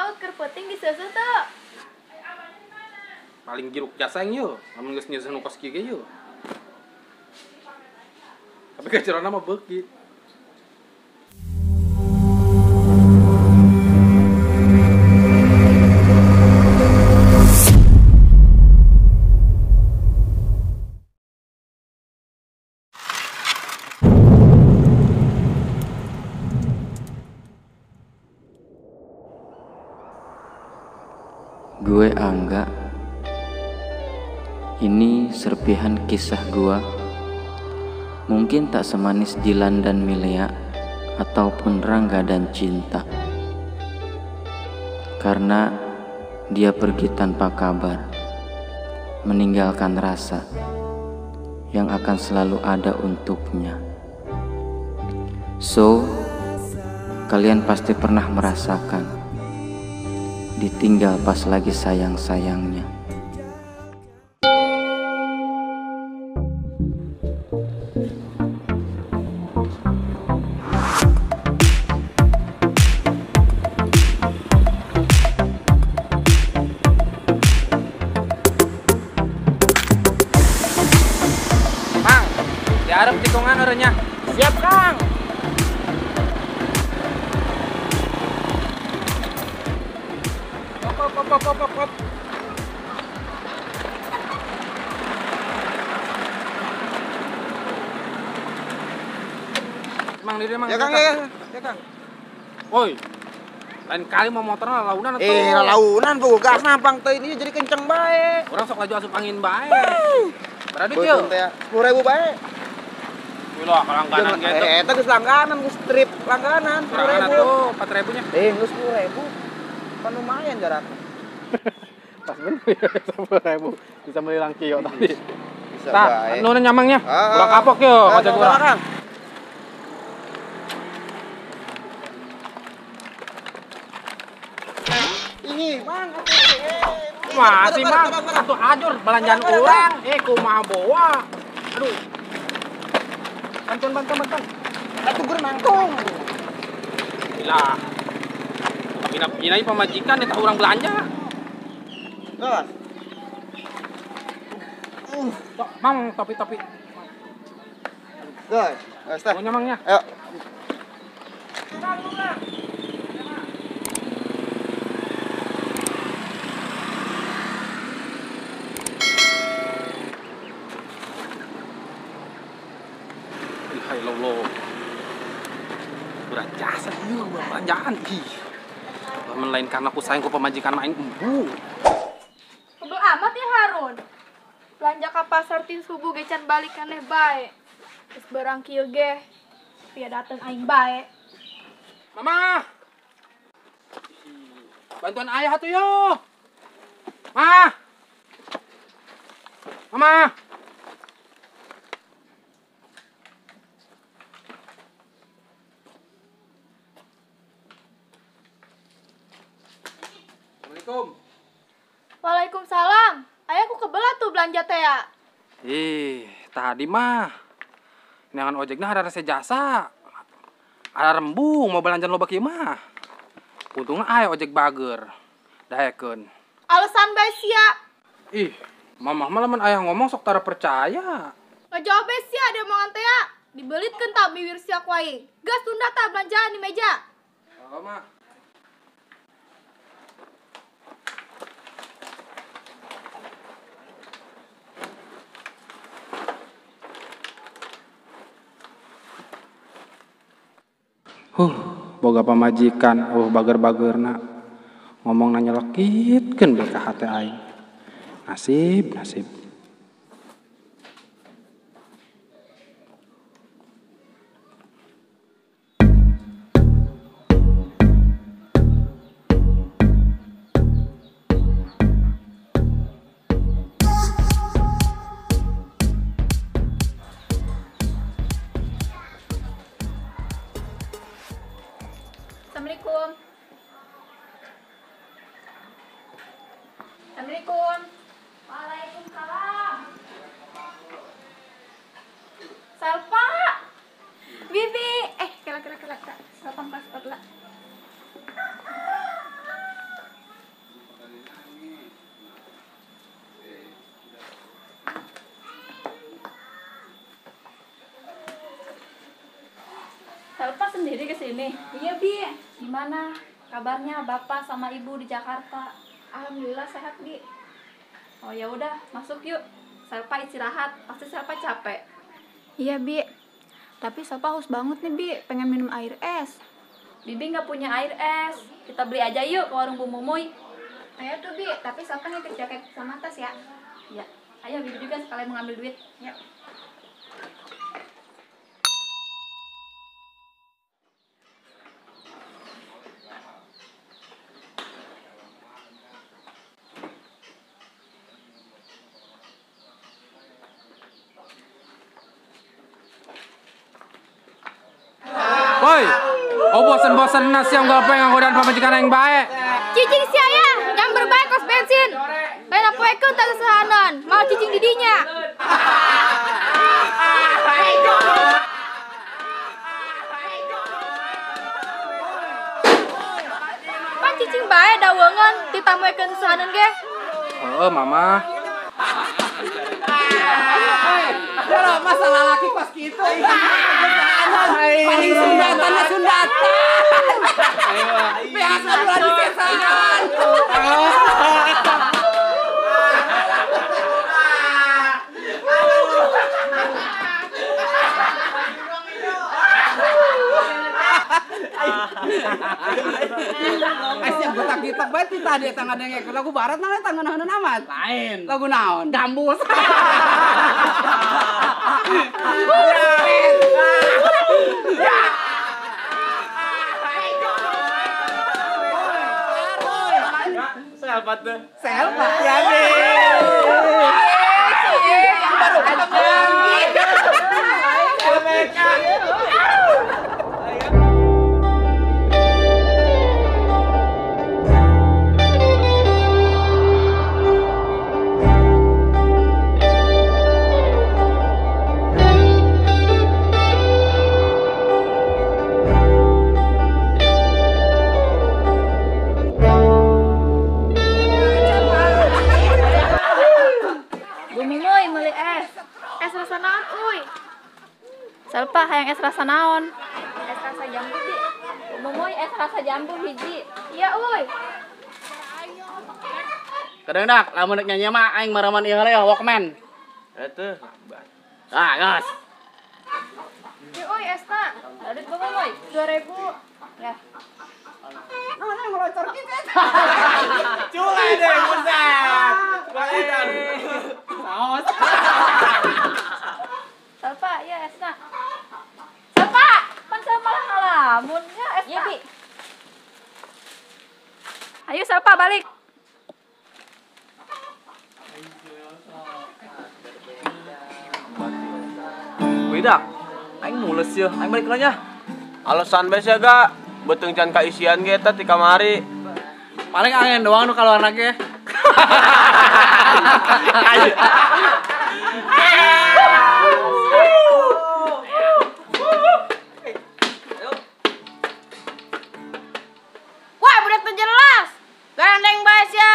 Paut keur peuting diseuseuh teu? Paling giruk jasa yang yeuh, lamun geus nyeuseuh nu kos kieu ge yeuh. Tapi kejerona mah beuki. Gue Angga. Ini serpihan kisah gua. Mungkin tak semanis Dilan dan Milea ataupun Rangga dan Cinta. Karena dia pergi tanpa kabar, meninggalkan rasa yang akan selalu ada untuknya. So, kalian pasti pernah merasakan ditinggal pas lagi sayang-sayangnya. Mang, diharap tikungan orangnya. Siap, Kang. Kop, kop, kop, kop. Mang, diri mang. Ya Kang, ya, ya Kang. Woi. Lain kali mau motorna launan atuh. Eh, launan bu, gas nampang teh ini jadi kenceng bae. Urang sok laju asup angin bae. Berapa duit yeuh? 10.000 bae. Wih lah, langganan gitu. Eh, eta geus langganan, geus trip langganan 10.000. Tuh, 4.000 nya. Eh, geus 10.000. Kan lumayan jarak. Pas bener ya, 10.000 bisa beli langkio tadi. Bisa nah, bae. Nu nyamangnya. Urang kapok yo, ngajak urang. Ini, Mang, masih Mang, atuh ajur belanjaan urang. Eh, kumaha boa. Aduh. Bantuan, bantuan, bantuan. Atuh gue nangtung. Gila. Bina-bina pamajikan eta urang belanja. Gas. Mang, topi-topi. Gas, gas teh. Mau nyamangnya? Ayo. Hai lolo. Berat jasa ieu belanjaan ih. Lamun lain karena aku sayang ku pamajikan mah aing embu. Kebel amat ya Harun. Belanja ka pasar tin subuh ge can balik aneh bae. Geus barang kieu ge. Pia dateng aing bae. Mama. Bantuan ayah atuh yo. Ma. Mama. Assalamualaikum. Waalaikumsalam. Ayah ku kebelah tuh belanja teh ya. Ih, tadi mah neangan ojekna ada rasa jasa. Ada rembung mau belanja loba kieu mah. Untungna aya ojek bager. Daekeun. Alasan bae sia. Ih, mamah mah lamun ayah ngomong sok tara percaya. Ngajawab bae sia ada omongan teh ya. Dibelitkeun tah biwir sia ku aing. Gas tunda tah belanjaan di meja. Oh, mah. Boga pamajikan, oh bager-bagerna. Ngomong nanya lekitkeun bae ka hate aing. Nasib, nasib. Assalamualaikum. Assalamualaikum. Waalaikumsalam. Salpa. Bibi. Kela kela kela. Salpa pas lah. sendiri ke sini? Iya, Bi. Gimana kabarnya bapak sama ibu di Jakarta? Alhamdulillah sehat, Bi. Oh ya udah, masuk yuk. Selpa istirahat, pasti Selpa capek. Iya, Bi. Tapi Selpa haus banget nih, Bi. Pengen minum air es. Bibi nggak punya air es. Kita beli aja yuk ke warung Bu Mumuy. Ayo tuh, Bi. Tapi Selpa nitip jaket sama tas ya. Iya. Ayo Bibi juga sekalian mengambil duit. Yuk. Woi, oh bosen-bosen nasi yang gue pengen nggodaan pamajikan yang baik. Cicing si ayah, yang berbaik kos bensin. Lain apoekeun tak sesahanan, mau cicing didinya. Pan cicing bae daweungeun ditamuekeun sesahanan ge. Heeh, mama. Kalau masalah laki pas gitu, paling sundatan sundatan. Biasa dua di sesaan. Asya botak gitak bae ti tadi eta ngadengkeun lagu barat mah eta ngeunaheun amat. Lain. Lagu naon? Gambus. Selpa tuh. Selpa ya deh. Baru ketemu lagi. Selpa hayang es rasa naon? Es rasa jambu, Bi. Mumuy es rasa jambu hiji. Iya, uy. Kadang dak, lamun rek nyanyi mah aing maraman ieu heula Walkman. Atuh, lambat. Ah, gas. Ieu uy esna. Duit Bu Mumuy 2000. Ya. Nah, ngelocor kitu. Culai deh, buset. Balikan. Saos. Selpa, ya esna. Selpa, pan saya malah ngalamun ya esna. Iya, Bi. Ayo Selpa balik. Widak, aing mules ya, aing balik nya. Alasan bae sia ga, beuteung can kaisian ge eta ti kamari. Paling angin doang nu kaluarna ge. Wah, budak teu jelas. Gandeng bae sia.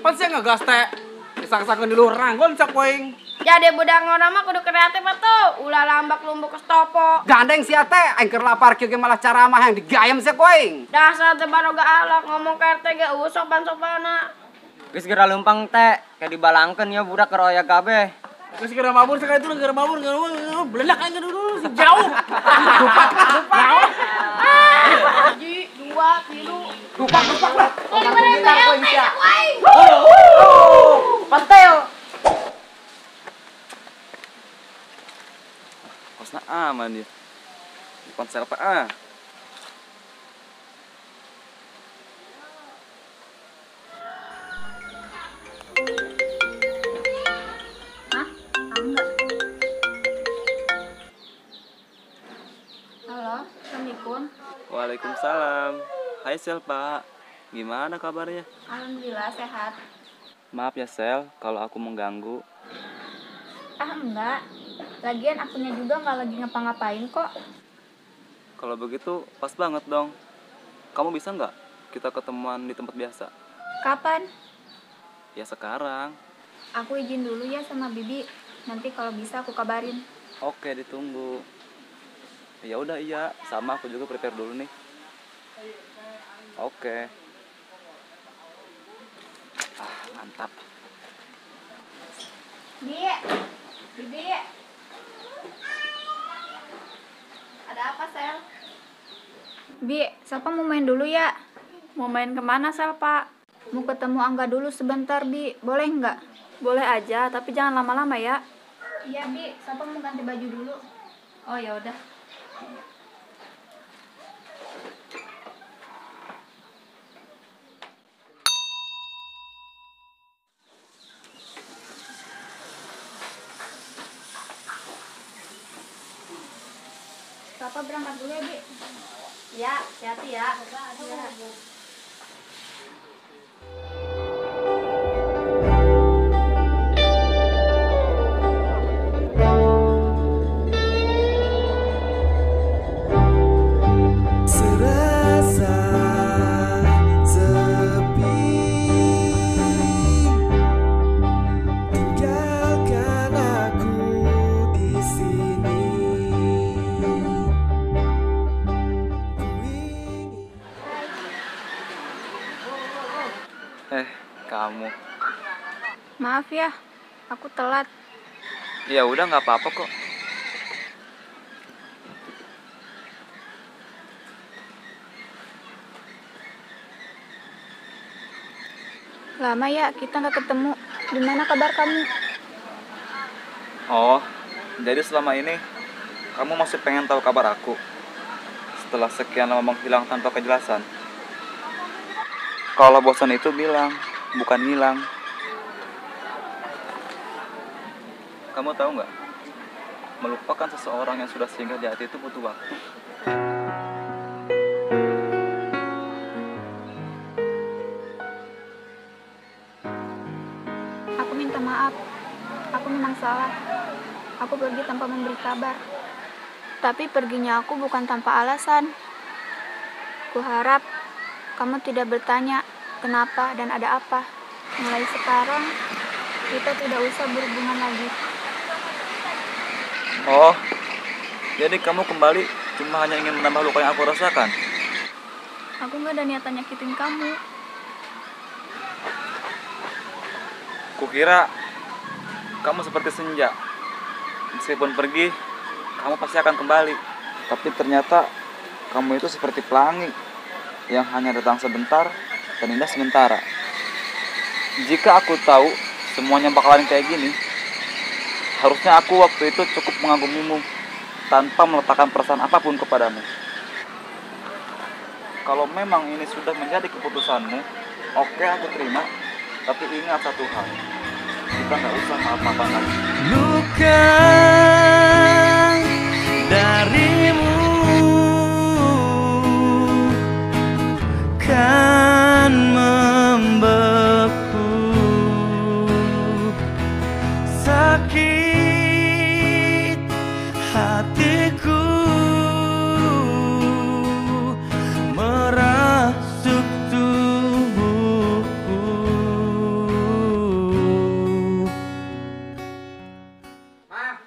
Pan sia ngegas teh. Disak-sakeun di luhur ranggon cak poing. Jadi budak ngona mah kudu kreatif atuh. Ulah lambak lumbuk kestopo. Gandeng sia teh, aing keur lapar kieu ge malah caramah yang digayem sia koing. Dasar teu baroga alak ngomong ka RT ge eueuh sopan-sopana. Geus geura leumpang teh, kayak dibalangkeun ya budak keur oya kabeh. Geus geura mabur sekali itu geura mabur belenak aing dulu sejauh. Dupak lah, dupak. Hiji, dua, tilu. Dupak, dupak lah. Pantel. Kosna aman ya. Ponsel apa ah? Hah? Enggak. Halo, Assalamualaikum. Waalaikumsalam. Hai Selpa, gimana kabarnya? Alhamdulillah sehat. Maaf ya Sel, kalau aku mengganggu. Ah enggak, lagian akunya juga nggak lagi ngapa-ngapain kok. Kalau begitu pas banget dong. Kamu bisa nggak kita ketemuan di tempat biasa? Kapan? Ya sekarang. Aku izin dulu ya sama Bibi. Nanti kalau bisa aku kabarin. Oke, ditunggu. Ya udah iya, sama aku juga prepare dulu nih. Oke. Ah, mantap. Bi, Bibi. Ada apa, Sel? Bi, Salpa mau main dulu ya. Mau main kemana, Salpa? Mau ketemu Angga dulu sebentar, Bi. Boleh nggak? Boleh aja, tapi jangan lama-lama ya. Iya, Bi. Salpa mau ganti baju dulu. Oh, ya udah. Salpa berangkat dulu ya, Bi. Ya, hati-hati ya. Ya. Serasa sepi, tinggalkan aku di sini. Kamu. Maaf ya, aku telat. Ya udah nggak apa-apa kok. Lama ya kita nggak ketemu. Gimana kabar kamu? Oh, jadi selama ini kamu masih pengen tahu kabar aku? Setelah sekian lama menghilang tanpa kejelasan. Kalau bosan itu bilang, bukan ngilang. Kamu tahu nggak? Melupakan seseorang yang sudah singgah di hati itu butuh waktu. Aku minta maaf. Aku memang salah. Aku pergi tanpa memberi kabar. Tapi perginya aku bukan tanpa alasan. Kuharap kamu tidak bertanya kenapa dan ada apa. Mulai sekarang, kita tidak usah berhubungan lagi. Oh, jadi kamu kembali cuma hanya ingin menambah luka yang aku rasakan? Aku nggak ada niatan nyakitin kamu. Kukira kamu seperti senja. Meskipun pergi, kamu pasti akan kembali. Tapi ternyata kamu itu seperti pelangi yang hanya datang sebentar dan indah sementara. Jika aku tahu semuanya bakalan kayak gini, harusnya aku waktu itu cukup mengagumimu tanpa meletakkan perasaan apapun kepadamu. Kalau memang ini sudah menjadi keputusanmu, oke aku terima. Tapi ingat satu hal, kita nggak usah maaf-maafan lagi. Luka darimu kan membeku, sakit hatiku merasuk tubuhku. Mah,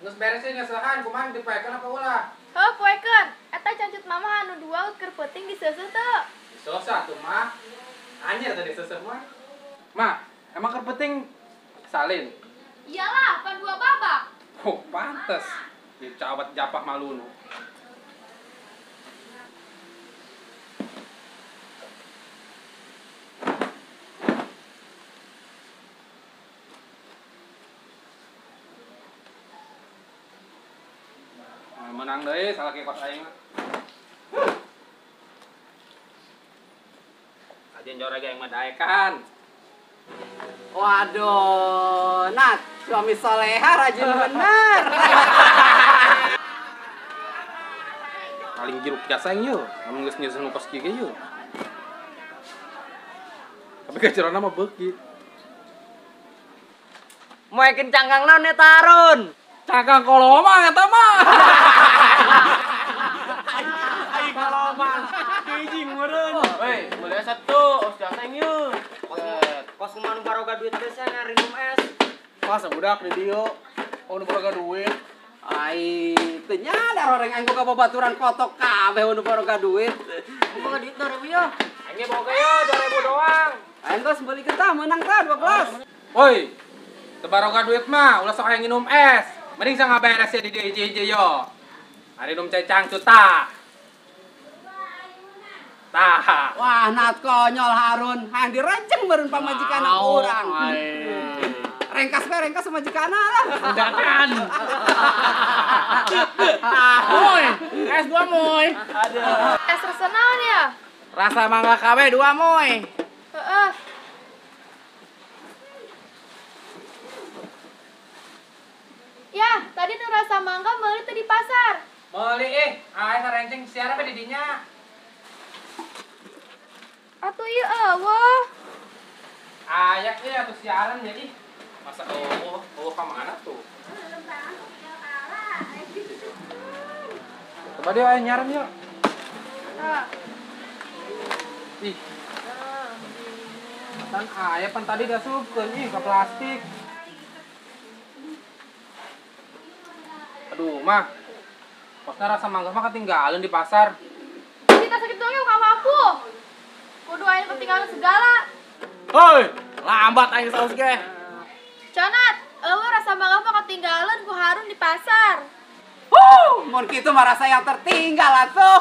geus beres sih ngesehan, kumaha dipoekeun apa ulah? Heuh, poekeun. Eta cancut mama anu dua keur peuting diseuseuh teu? Diseuseuh atuh mah. Anjir tadi seuseuh mah. Mah, emang keur peuting salin? Iyalah, pan dua babak. Oh, pantes. Dicawat japah malunu. Menang deui salah kos aing mah. Ajen jore ge aing mah daekan. Waduh, Nat, suami soleha rajin bener. Paling jeruk jasa aing yeuh, lamun geus nyeuseun kos kieu ge yeuh. Tapi kejerona mah beuki. Moekeun cangkang naon eta Harun? Cangkang kolomang eta mah. Ai kolomang. Hiji meureun. Weh, meuli satu, os jasa aing yeuh. Kos kumaha nu baroga duit teh sia ngarinum es. Masa budak di dieu, oh nu baroga duit. Ai, teu nyadar orang aing boga babaturan kotok kabeh nu boga duit. Boga duit 2000 yo. Aing boga yo 2000 doang. Aing geus meulikeun tah meunang tah 2 gelas. Woi, teu baroga duit mah ulah sok hayang nginum es. Mending sang ngaberes ya di dieu hiji-hiji yo. Ari num cai cangcut tah. Tah. Wah, nat konyol Harun, hayang direnceng meureun pamajikan urang. Rengkas we rengkas pamajikanna lah. Undangan. Moy, es 2 moy. Aduh. Es rasa naon ya? Rasa mangga KB 2 moy. Heeh. Ya, tadi nu rasa mangga meuli teh di pasar. Meuli aing sarenceng siara pe di dinya. Atuh ieu eueuh. Aya ieu atuh siaran ya ih. Masa eueuh ka mana tuh? Coba deh ayo nyaran yuk. Ih. Tan aya pan tadi diasupkeun ih ka plastik. Aduh, mah. Posna rasa mangga mah ketinggalan di pasar. Kita sakit doang yuk ka aku. Kudu aya ketinggalan segala. Hoi, lambat aing saus ge. Conat, eueuh rasa mangga mah ketinggalan ku Harun di pasar. Huh, mun kitu mah rasa yang tertinggal atuh.